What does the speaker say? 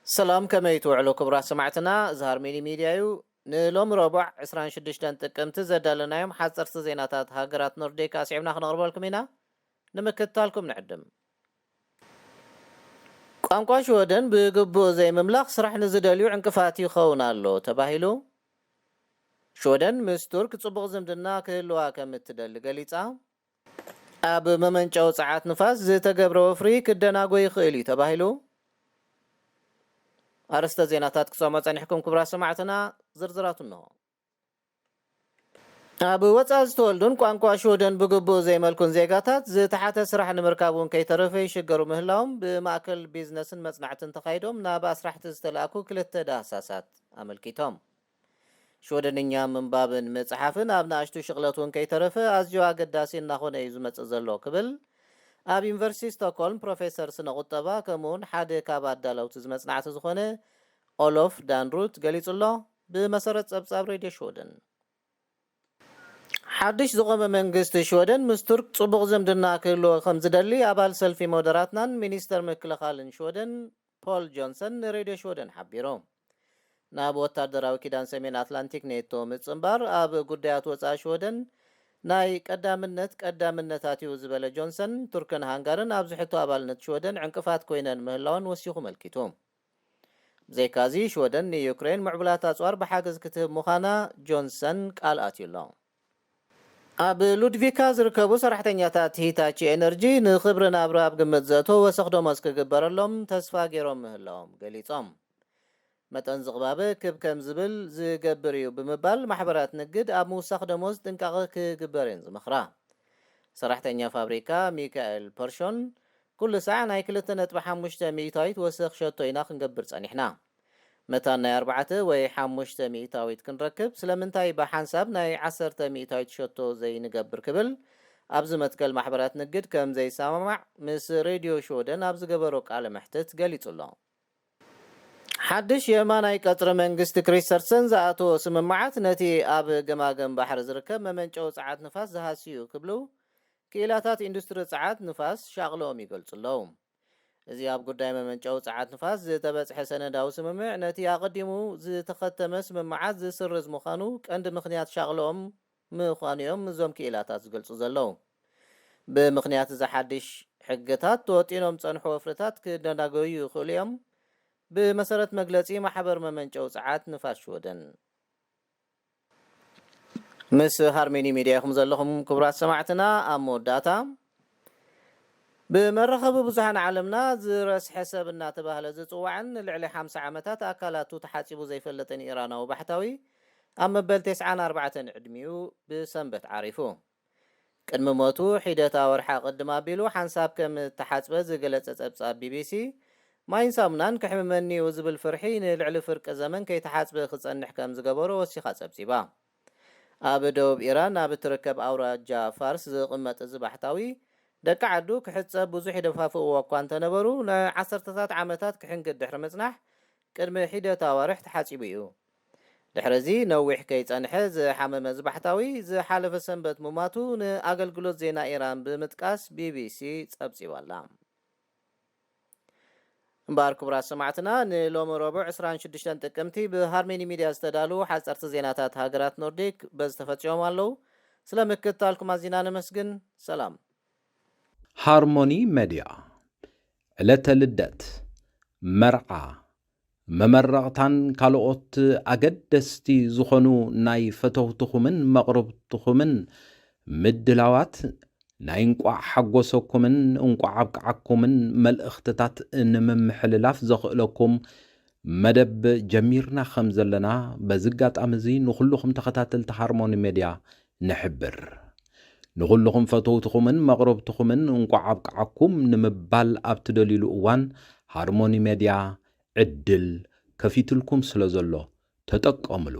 ሰላም፣ ከመይ ትውዕሉ ክቡራት ሰማዕትና? እዚ ሃርሜኒ ሚድያ እዩ። ንሎሚ ረቡዕ ዕስራን ሽዱሽተን ጥቅምቲ ዘዳለናዮም ሓፀርቲ ዜናታት ሃገራት ኖርዲክ ኣስዒብና ክነቕርበልኩም ኢና። ንምክትታልኩም ንዕድም። ቋንቋ ሽወደን ብግቡእ ዘይምምላኽ ስራሕ ንዝደልዩ ዕንቅፋት ይኸውን ኣሎ ተባሂሉ። ሽወደን ምስ ቱርክ ጽቡቕ ዝምድና ክህልዋ ከም እትደሊ ገሊጻ። ኣብ መመንጨዊ ጸዓት ንፋስ ዝተገብረ ወፍሪ ክደናጎ ይኽእል እዩ ተባሂሉ። ኣርእስተ ዜናታት ክሰምዑ ጸኒሕኩም ክቡራት ሰማዕትና፣ ዝርዝራቱ እንሆ። ኣብ ወጻኢ ዝተወልዱን ቋንቋ ሽወደን ብግቡእ ዘይመልኩን ዜጋታት ዝተሓተ ስራሕ ንምርካብ እውን ከይተረፈ ይሽገሩ ምህላዎም ብማእከል ቢዝነስን መጽናዕትን ተኻይዶም ናብ ኣስራሕቲ ዝተላእኩ ክልተ ዳህሳሳት ኣመልኪቶም። ሽወደንኛ ምንባብን ምጽሓፍን ኣብ ንኣሽቱ ሽቕለት እውን ከይተረፈ ኣዝዩ ኣገዳሲ እናኾነ እዩ ዝመጽእ ዘሎ ክብል ኣብ ዩኒቨርሲቲ ስቶክሆልም ፕሮፌሰር ስነ ቁጠባ ከምኡውን ሓደ ካብ ኣዳለውቲ እዚ መጽናዕቲ ዝኾነ ኦሎፍ ዳንሩት ገሊጹ ኣሎ። ብመሰረት ጸብጻብ ሬድዮ ሽወደን፣ ሓድሽ ዝቖመ መንግስቲ ሽወደን ምስ ቱርክ ጽቡቕ ዝምድና ክህልዎ ከም ዝደሊ ኣባል ሰልፊ ሞደራትናን ሚኒስተር ምክልኻልን ሽወደን ፖል ጆንሰን ንሬድዮ ሽወደን ሓቢሩ። ናብ ወታደራዊ ኪዳን ሰሜን ኣትላንቲክ ኔቶ ምጽንባር ኣብ ጉዳያት ወጻኢ ሽወደን ናይ ቀዳምነት ቀዳምነታት እዩ ዝበለ ጆንሰን፣ ቱርክን ሃንጋርን ኣብዚ ሕቶ ኣባልነት ሽወደን ዕንቅፋት ኮይነን ምህላወን ወሲኹ መልኪቱ። ብዘይካዚ ሽወደን ንዩክሬን ምዕቡላት ኣጽዋር ብሓገዝ ክትህብ ምዃና ጆንሰን ቃል ኣትዩ ኣሎ። ኣብ ሉድቪካ ዝርከቡ ሰራሕተኛታት ሂታቺ ኤነርጂ ንኽብሪ ናብራ ኣብ ግምት ዘእተወ ወሰኽ ደሞዝ ክግበረሎም ተስፋ ገይሮም ምህላዎም ገሊጾም። መጠን ዝቕባበ ክብ ከም ዝብል ዝገብር እዩ ብምባል ማሕበራት ንግድ ኣብ ምውሳኽ ደሞዝ ጥንቃቐ ክግበር እየን ዝመኽራ። ሰራሕተኛ ፋብሪካ ሚካኤል ፐርሾን፣ ኩሉ ሳዕ ናይ ክልተ ነጥቢ ሓሙሽተ ሚእታዊት ወሰኽ ሸቶ ኢና ክንገብር ጸኒሕና። መታን ናይ ኣርባዕተ ወይ ሓሙሽተ ሚእታዊት ክንረክብ ስለምንታይ ብሓንሳብ ናይ ዓሰርተ ሚእታዊት ሸቶ ዘይንገብር ክብል ኣብዚ መትከል ማሕበራት ንግድ ከም ዘይሰማማዕ ምስ ሬድዮ ሽወደን ኣብ ዝገበሮ ቃለ መሕትት ገሊጹ ኣሎ። ሓድሽ የማናይ ቀጽሪ መንግስቲ ክሪስተርሰን ዝኣተዎ ስምምዓት ነቲ ኣብ ገማግም ባሕሪ ዝርከብ መመንጨዊ ጸዓት ንፋስ ዝሃስዩ ክብሉ ክኢላታት ኢንዱስትሪ ጸዓት ንፋስ ሻቕሎኦም ይገልጹ ኣለዉ። እዚ ኣብ ጉዳይ መመንጨዊ ጸዓት ንፋስ ዝተበጽሐ ሰነዳዊ ስምምዕ ነቲ ኣቐዲሙ ዝተኸተመ ስምምዓት ዝስርዝ ምዃኑ ቀንዲ ምኽንያት ሻቕሎኦም ምዃኑ እዮም እዞም ክኢላታት ዝገልጹ ዘለዉ። ብምኽንያት እዚ ሓድሽ ሕግታት ተወጢኖም ዝጸንሑ ወፍርታት ክደናገዩ ይኽእሉ እዮም፣ ብመሰረት መግለጺ ማሕበር መመንጨዊ ጸዓት ንፋስ ሽወደን። ምስ ሃርሜኒ ሚድያ ኢኹም ዘለኹም ክቡራት ሰማዕትና። ኣብ መወዳእታ፣ ብመራኸቢ ብዙሓን ዓለምና ዝረስሐ ሰብ እናተባህለ ዝጽዋዕን ንልዕሊ ሓምሳ ዓመታት ኣካላቱ ተሓጺቡ ዘይፈልጥን ኢራናዊ ባሕታዊ ኣብ መበል ተስዓን ኣርባዕተን ዕድሚኡ ብሰንበት ዓሪፉ። ቅድሚ ሞቱ ሒደት ኣወርሕ ኣቐድም ኣቢሉ ሓንሳብ ከም እተሓጽበ ዝገለጸ ጸብጻብ ቢቢሲ፣ ማይን ሳሙናን ከሕምመኒ እዩ ዝብል ፍርሒ ንልዕሊ ፍርቂ ዘመን ከይተሓጽበ ክጸንሕ ከም ዝገበሮ ወሲኻ ጸብጺባ። ኣብ ደቡብ ኢራን ኣብ እትርከብ ኣውራጃ ፋርስ ዝቕመጥ እዚ ባሕታዊ፣ ደቂ ዓዱ ክሕጸብ ብዙሕ ይደፋፍእዎ እኳ እንተነበሩ፣ ንዓሰርተታት ዓመታት ክሕንግድ ድሕሪ ምጽናሕ፣ ቅድሚ ሒደት ኣዋርሕ ተሓጺቡ እዩ። ድሕሪ እዚ ነዊሕ ከይጸንሐ ዝሓመመ እዚ ባሕታዊ፣ ዝሓለፈ ሰንበት ምማቱ ንኣገልግሎት ዜና ኢራን ብምጥቃስ ቢቢሲ ጸብጺባ ኣላ። እምበኣር ክቡራት ሰማዕትና፣ ንሎሚ ረቡዕ ዕስራን ሽዱሽተን ጥቅምቲ ብሃርሜኒ ሚድያ ዝተዳለዉ ሓጸርቲ ዜናታት ሃገራት ኖርዲክ በዚ ተፈጺሞም ኣለዉ። ስለ ምክትታልኩም ኣዚና ነመስግን። ሰላም። ሃርሞኒ መድያ፣ ዕለተ ልደት፣ መርዓ፣ መመረቕታን ካልኦት ኣገደስቲ ዝኾኑ ናይ ፈተውትኹምን መቕርብትኹምን ምድላዋት ናይ እንቋዕ ሓጎሰኩምን እንቋዕ ኣብቅዓኩምን መልእኽትታት ንምምሕልላፍ ዘኽእለኩም መደብ ጀሚርና ከም ዘለና በዚ ኣጋጣሚ እዚ ንኹልኹም ተኸታተልቲ ሃርሞኒ ሜድያ ንሕብር። ንኹልኹም ፈተውትኹምን መቕረብትኹምን እንቋዕ ኣብቅዓኩም ንምባል ኣብ ትደልዩሉ እዋን ሃርሞኒ ሜድያ ዕድል ከፊትልኩም ስለ ዘሎ ተጠቀምሉ።